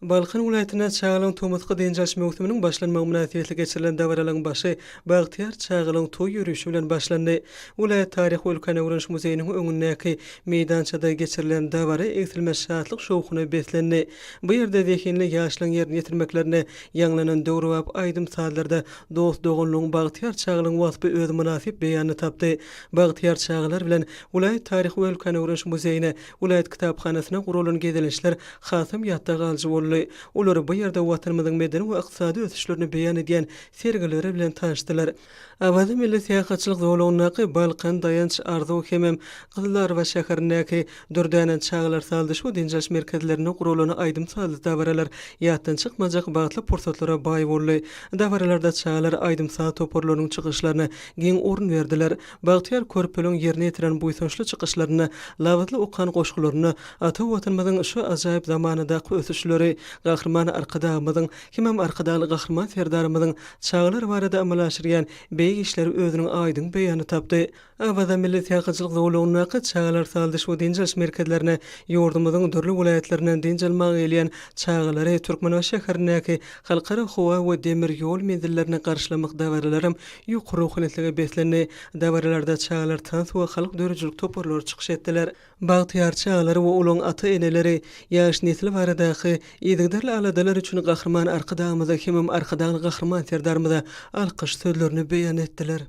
Balkan welaýatynda çagalaryň tomusky dynç alyş möwsüminiň başlanmagy mynasybetli geçirilen dabaralaryň başy bagtyýar çagalaryň toý ýörişi bilen başlandy. Welaýat taryhy we ülkäni öwreniş muzeýiniň öňündäki meýdançada geçirilen dabara egsilmez şatlyk-şowhuna beslendi. Bu ýerde zehinli ýaşlaryň ýerine ýetirmeklerinde ýaňlanan döwrebap aýdym-sazlarda dost-doganlygyň, bagtyýar çagalygyň waspy öz mynasyp beýanyny tapdy. Bagtyýar çagalar bilen welaýat taryhy we ülkäni öwreniş muzeýine, welaýat kitaphanasyna guralan gezelençler hasam ýatda galyjy boldy. Olar bu ýerde Watanymyzyň medeni we ykdysady ösüşlerini beýan edýän sergileri bilen tanyşdylar. Awaza milli syýahatçylyk zolagyndaky Balkan, Daýanç, Arzuw hemem Gyzylarbat şäherindäki Dürdäne çagalar sagaldyş we dynç alyş merkezlerinde guralan aýdym-sazly dabaralar ýatdan çykmajak bagtly pursatlara baý boldy. Dabaralarda çagalar aýdym-saz toparlarynyň çykyşlaryna giň orun berdiler. Bagtyýar körpeliň ýerine ýetiren buýsançly çykyşlarynda, labyzly okan goşgularynda ata Watanymyzyň şu ajaýyp zamanadaky ösüşleri, Gahryman Arkadagymyzyň hemem Arkadagly Gahryman Serdarymyzyň çagalar barada amala aşyrýan beýik işleri özüniň aýdyň beýanyny tapdy. Awaza milli syýahatçylyk zolagyndaky çagalar sagaldyş we dynç alyş merkezlerine ýurdumyzyň dürli welaýatlaryndan dynç almaga gelýän çagalary Türkmenbaşy şäherindäki Halkara howa we demir ýol menzillerini garşylamak dabaralaram Ýokary ruhubelentlige beslendi. Dabaralarda çagalar tans we halk döredijilik toparlary çykyş etdiler. Bagtyýar çagalar we olaryň ata-eneleri ýaş nesil baradaky yzygiderli aladalar üçin Gahryman Arkadagymyza hemem Arkadagly Gahryman Serdarymyza alkyş sözlerini beýan etdiler.